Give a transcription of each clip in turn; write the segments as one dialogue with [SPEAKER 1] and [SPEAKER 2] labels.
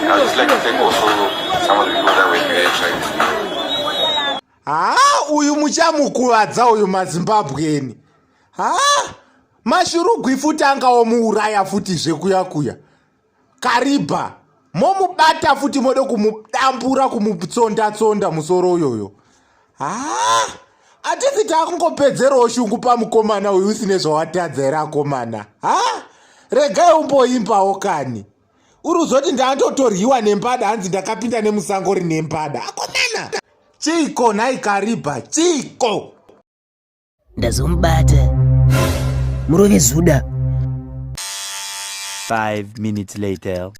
[SPEAKER 1] I would just like to thank also some of the people that were there trying to
[SPEAKER 2] Haa uyu muchamukuvadza uyu maZimbabweni. Haa mashurugwi futi angaomuuraya futi zvekuya kuya. Kariba momubata futi mode kumudambura kumutsonda tsonda musoro uyoyo. Haa hatisi takungopedzerawo shungu pamukomana uyu usine zvawatadza here akomana. Haa regai umboimbawo kani. Uri uzoti ndandotoryiwa nembada hanzi ndakapinda nemusango rine mbada. Akomana! Chiiko nhai Kariba? Chiiko?
[SPEAKER 3] Ndazomubata. Murove zuda.
[SPEAKER 4] 5 minutes later.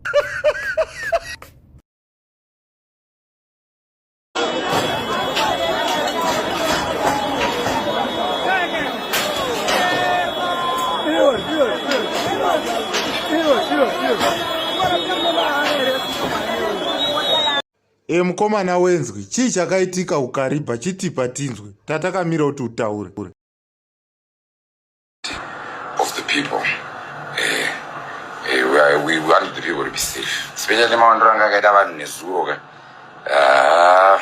[SPEAKER 2] E mukomana wenzwi chii chakaitika kuKariba chitipa tinzwe tatakamira kuti utaure.
[SPEAKER 1] Of the people. Eh, eh, we, we want the people to be safe. Especially mawandiro anga akaita vanhu nezuro ka. Ah.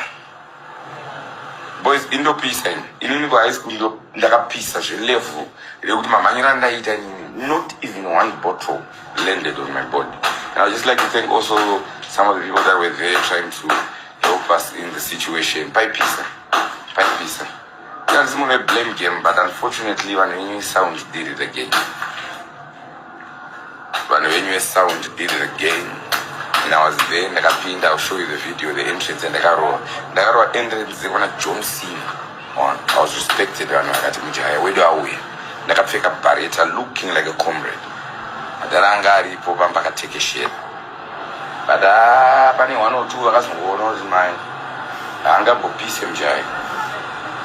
[SPEAKER 1] Boys indopisa ini. Inini ku high school ndakapisa zvelevel rekuti mamhanyiro andaiita inini not even one bottle landed on my body. And I would just like to thank also some of the people that were there trying to help us in the situation. Paipisa. Paipisa. That's more blame game, but unfortunately, vanhu venyu sound did it again. Vanhu venyu sound did it again. And I was there, ndakapinda, I'll show you the video, the entrance, and ndakarowa. Ndakarowa entrance yekwana John Cena. On, I was respected, vanhu vakati mujaya wedu auya. Ndakapfeka bareta looking like a comrade. Madhara anga aripo pamba pakatekeshera. But ah, pane one or two vakazongoona kuti mai haangambopise mujaya.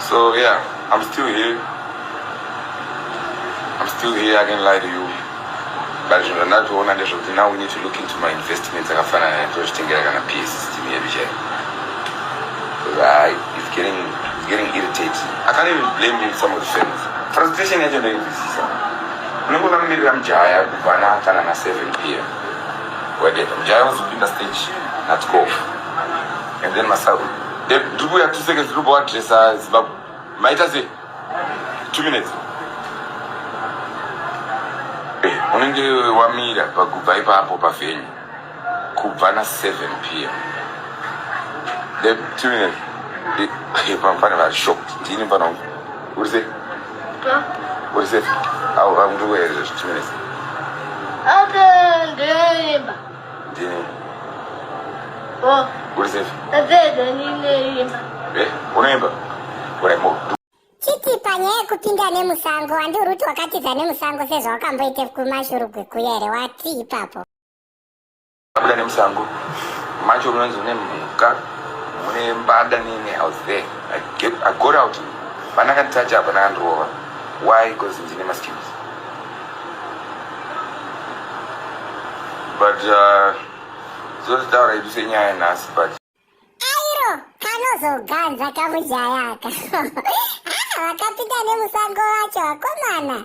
[SPEAKER 1] So yeah, I'm still here. I'm still here, I can lie to you. But zvinhu zvandatoona ndezvekuti now we need to look into my investments akafanana netozvitengera kana PS system yedu chaiyo. Because I, it's getting, it's getting irritating. I can't even blame you some of the fans. Frustration yacho ndoinzwisisa. Unenge wakamirira mujaya kubva na kana na 7 pm. Wageta mujaya wazopinda stage na 12. And then masaru. Ndiri kuuya 2 seconds ndiri kuadressa Zimbabwe. Maita sei? 2 minutes. Eh, unenge wamira pakubva ipapo pavenue kubva na 7 pm. Then 2 minutes. Eh, pamfana vari shocked. Ndini mfana wangu. Uri sei? Uri sei? Au, au, ndiri kuuya izvezvi 2 minutes.
[SPEAKER 5] Okay, ndinoimba.
[SPEAKER 1] Ndini.
[SPEAKER 5] Oh.
[SPEAKER 1] Uri safe?
[SPEAKER 5] Ndapedza ndinoimba.
[SPEAKER 1] Eh, unoimba? Uri mo.
[SPEAKER 6] Chitipa nyaya yekupinda nemusango handi uri kuti wakatiza nemusango sezvawakamboite kumashurugwi kuya here wati ipapo
[SPEAKER 1] Abuda nemusango. Macho munonzi mune mhuka, mune mbada nini I was there. I get I got out. Pana kanditacha apa nakandirova. Why? Because ndine maskills. But uh, zotaura idu senyaya nhasi but
[SPEAKER 6] airo kanozoganza kamujaya aka ah, vakapinda nemusango vacho vakomana.